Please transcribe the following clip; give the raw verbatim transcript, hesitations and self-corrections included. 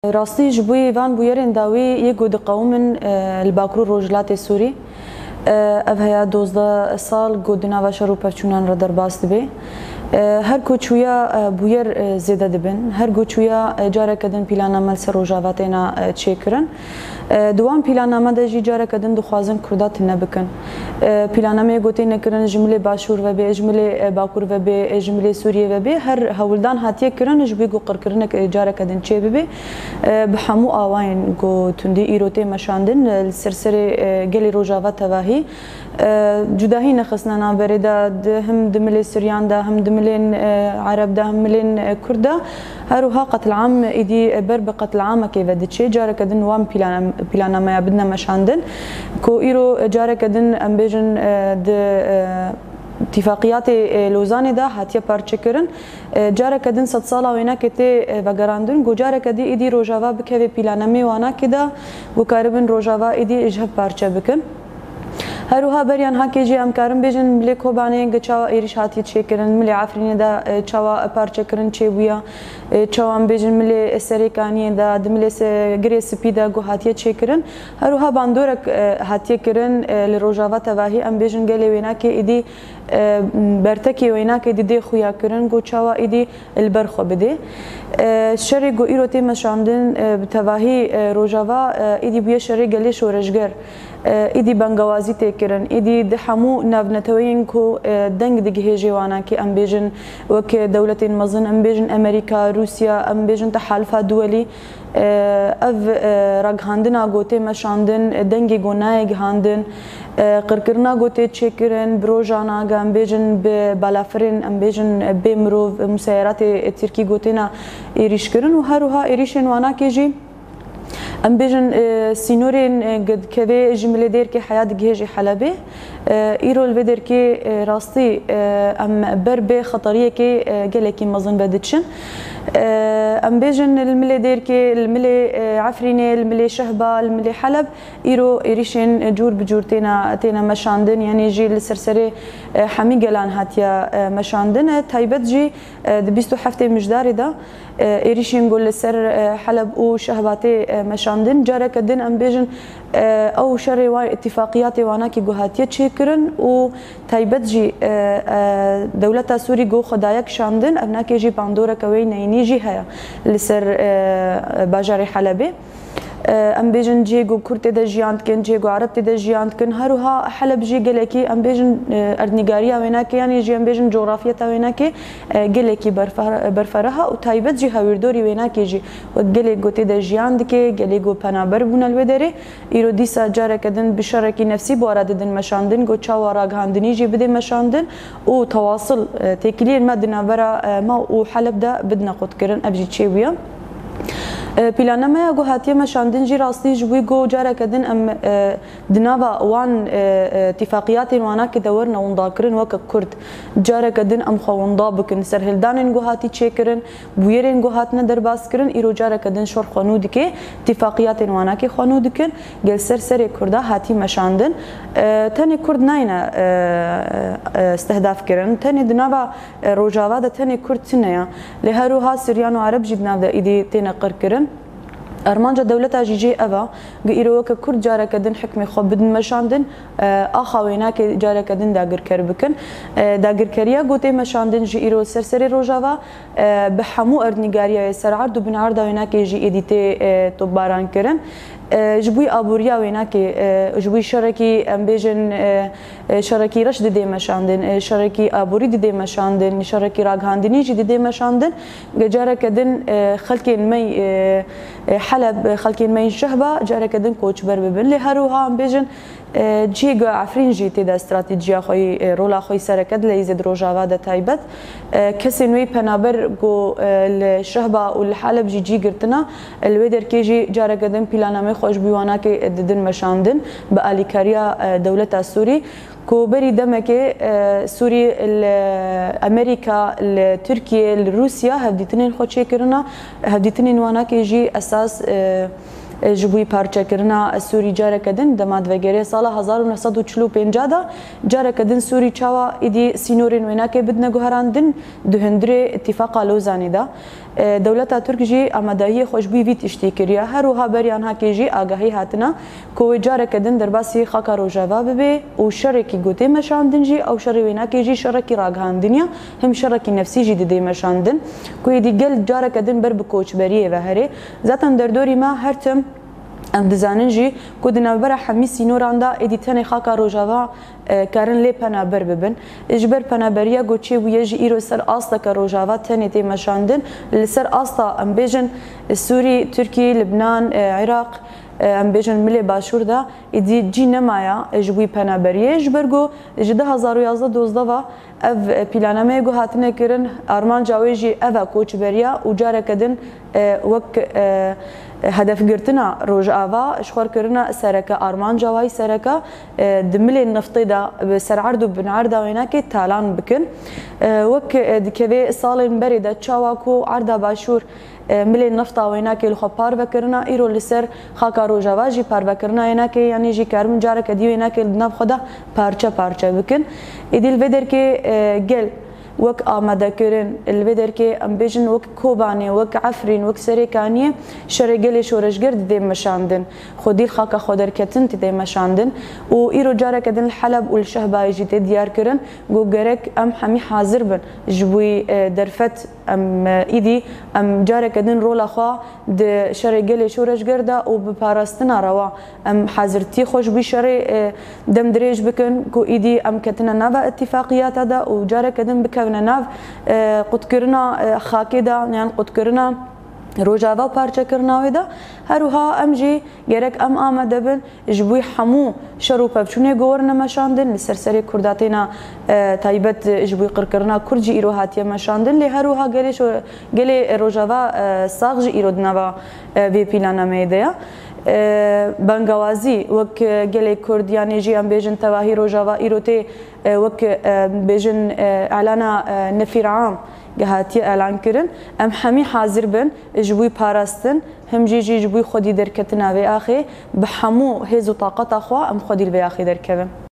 Rastî ji bo van bûyerên dawî yê ku diqewimin, e, li Bakur û Rojhilatê Sûrî, e, ev heya dozdeh sal ku di nava şer û pevçûnan re derbas dibe. E, her ku çûya, e, bûyer, e, zêde dibin. Her ku çûya, e, careke din planname li ser Rojava têna, e, çêkirin. E, di wan planname de jî careke din dixwazin Kurda tune bikin. E, plannameyê ku têne kirin ji milê Başûr ve bê, ji milê, e, Bakur ve bê, e, ji milê Sûriyê ve bê, her hewldan hatiye kirin ji bo ku qirkirinek, e, careke din çê bibe. E, bi hemû awayên ku tundî îro tê meşandin, e, li ser serê, e, gelê Rojava tevahî, e, cudahî nexistine navberê de, di, him di milê Suryan de, him di milên, e, Ereb de, him milên, e, Kurd de. Her wiha qetilam êdî ber bi qetilamekê ve diçe. Careke din wan plan-, planameya bidine meşandin. Ku îro careke din em bêjin, e, di, e, tîfaqiyatê, e, Lozanê de hatiye parçekirin. E, careke din sedsala wênakê tê, e, vegerandin. Ku careke dî êdî Rojava bikeve planameyê wanakê de, ku karibin Rojava êdî ji hev parçe bikin. Her wiha beriya niha kê jî em karin bêjin milê Kobanê ge çawa êrîş hatiye çêkirin, milê Efrînê de, e, çawa parçekirin çêbûya, e, çawa em bêjin milê Serêkaniyê de, di milê se-, Girê Spî de ku hatiye çêkirin. Her wiha bandorek, e, hatiye kirin, e, li Rojava tevahî em bêjin gelê wênakê êdî, e, bertekê wênakê didê xuya kirin ku çawa êdî li ber xwe bidê. E, şerê ku îro tê meşandin, e, bi tevahî, e, Rojava, e, êdî bûye şerê gelê şoreşger. E, êdî bengewazî tê kirin. Êdî di hemû navneteweyên ku, e, deng digihêjê wanakê, em bêjin wek dewletên mezin, em bêjin Amerîka, Rûsya, em bêjin Tehalifa Duwelî, e, ev, e, ragihandina ku tê meşandin, e, dengê ku nayê gihandin, e, qirkirina ku tê çêkirin, bi rojana ge em bêjin bi balafirên, em bêjin, e, bê mirov, e, museyeratê, e, Tirkî ku têna êrîşkirin û her wiha êrîşên wanakê jî. Em bêjin, e, sînorên, e, ge dikeve ji milê dêrkê heya digihêjî Helebê. E, îro li vê derkê, e, rastî, e, em ber bê xeteriyekê, e, gelekî mezin ve diçin. E, em bêjin li milê dêrkê, li milê, e, Efrînê, li milê Şehba, li milê Heleb îro êrîşên, e, cûr bi cûr têna, têne meşandin, yanî jî li ser serê, e, hemî gelan hatiye, e, meşandin. E, taybet jî, e, di bîst û heftê Mijdarê de, e, êrîşên ku li ser, e, Heleb û Şehbatê, e, meşandin. Careke din em bêjin, e, ew şerê wa îtîfaqiyatê wanakî ku hatiye çêkirin û taybet jî, e, e, dewleta Sûrî ku xwe daye kişandin, ev nakê jî bandoreke wê neyînî jî heye li ser, e, bajarê Helebê. E, em bêjin cihê ku Kurd tê de jiyan dikin, cihê ku Ereb tê de jiyan dikin. Her wiha Heleb jî gelekî, em bêjin, e, erdnîgariya wênakê, yanî jî em bêjin cografiyeta wênakê, e, gelekî berfe-, berfereh e û taybet jî hawîrdorî wênakê jî wek gelê ku tê de jiyan dike, gelê ku penaber bûne li wê derê. Îro dîsa careke din bi şerekî nefsî bi wara didin meşandin, ku çawa ragihandinî jî bidê meşandin û tewasil, e, têkiliyên me di navbera, e, me û Heleb de bidine qutkirin. Ev jî çêbûye. E, planameya ku hatiye meşandin jî rastî ji bo ku careke din em, e, di nava wan, e, e, tîfaqiyatên wanakê de werine windakirin weke Kurd. Careke din em xwe winda bikin. Serhildanên ku hatî çêkirin, bûyerên ku hatine derbaskirin, îro careke din şer xwe nû dike, tîfaqiyatên wanakê xwe nû dikin. Gel ser serê Kurda hatî meşandin. E, tenê Kurd nayne, e, e, stehdaf kirin. Tenê di nava, e, Rojava de tenê Kurd tune ye. Lê her wiha Siryan û Ereb jî di nav de êdî têne qirkirin. Armanca dewleta jî jê ev e, ku îro weke Kurd careke din hikmê xwe bidin meşandin, e, axa wênakê careke din dagirker bikin. E, dagirkeriya ku tê meşandin jî îro ser serê Rojava, e, bi hemû erdnîgariya yê ser erd û bin erda wênakê jî êdî tê, e, topbaran kirin. E, ji bo aboriya wênakê, e, ji bo şerekî, em bêjin, e, e, şerekî reş didê meşandin, e, şerekî aborî didê meşandin, şerekî ragihandinî jî didê meşandin. Ge careke din, e, xelkên me, e, e, Heleb, e, xelkên me yên Şehba careke din koçber bibin. Lê her wiha em bêjin, e, cihê ku Efrîn jî tê de stratejiya xwe yî, e, rola xwe yî sereke di leyîzê di Rojava de taybet. E, kesên wê penaber ku, e, li Şehba û li Heleb jî cî girtina, e, li wê derkê jî careke din planameyê xwe ji bo wanakê, e, didin meşandin bi alîkariya, e, dewleta Sûrî. Ku berî demekê, e, Sûrî li Amerîka, li Tirkiye, li Rûsya hevdîtinên xwe çêkirina, hevdîtinên wanakê jî esas, e, e, ji bo parçekirina Sûrî careke din dema divegerê sala hezar û neh sed û çil û pênc de, careke din Sûrî çawa êdî sînorên wênakê bidine guherandin di hundirê Îtîfaqa Lozanê de. E, dewleta Tirk jî amadahiyê xwe ji bo vî tiştî kiriye. Her wiha beriya nihakê jî agahî hatine ku wê careke din derbasî xaka Rojava bibe û şerekî ku tê meşandin jî, ew şerê wênakê jî şerekî ragihandinî ye, him şerekî nefsî jî didê meşandin ku êdî gel careke din ber bi koçberiyê ve herê. Zaten derdorî me her tim em dizanin jî ku di navbera hemî sînoran de êdî tenê xaka Rojava e, karin lê penaber bibin. Ji ber penaberiya ku çêbûye jî îro ser asteke Rojava tenê tê meşandin. Li ser asta, em bêjin, Sûrî, Tirkî, Libnan, e, Iraq, e, em bêjin milê Başûr de êdî cî nemaya, e, ji bo penaberiyê. Ji ber ku ji du hazar û yazdeh dozdeh ve ev, e, planameyê ku hatine kirin, armanca wê jî ev e koçberiya û careke din e, wek, e, hedefgirtina Rojava, ji xwe kirine sereke, armanca wayî sereke, e, di milên niftê de bi ser erd û bin erda wênakê talan bikin. E, wek, e, dikeve salên berê de çawa ku erda Başûr, e, milên nifta wênakê li xwe parve kirina, îro li ser xaka Rojava jî parvekirina wênakê, yanî jî karin careke dî wênakê li nav xwe de parçe parçe bikin. Êdî li vê derkê, e, gel wek amadekirin, li vê derkê em bêjin wek Kobanê, wek Efrîn, wek Serêkaniyê şerê gelê şoreşger didê meşandin. Xwedî li xaka xwederketin didê meşandin û îro careke din li Heleb û li Şehbayê jî tê diyar kirin ku gerek em hemî hazir bin ji bo, e, derfet em, e, îdî em careke din rola xwe di şerê gelê şoreşger de û bi parastina rewa em hazirtî xwe ji bo şerê, e, dem dirêj bikin ku îdî em ketine nava îtîfaqiyata de û careke din bikevine nav, e, qutkirina, e, xakê de, yan qutkirina Rojava û parçekirina wê de. Her wiha em jî gerek em amade bin ji bo hemû şer û pevçûnê ku werine meşandin, li ser serê Kurda têna, e, taybet ji bo qirkirina Kurd jî îro hatiye meşandin, lê her wiha gelê şo-, gelê Rojava, e, sax jî îro di nava, e, vê planameyê de ye. E, bangawazî wek, e, gelê Kurd, yanê jî em bêjin tevahî Rojava îro tê, e, wek, e, bêjin, e, elana, e, nefîr am hatiye elan kirin. Em hemî hazir bin ji bo parastin, him jî jî ji bo xwedî derketina vê axê bi hemû hêz û taqeta xwe em xwedî li vê axê derkevin.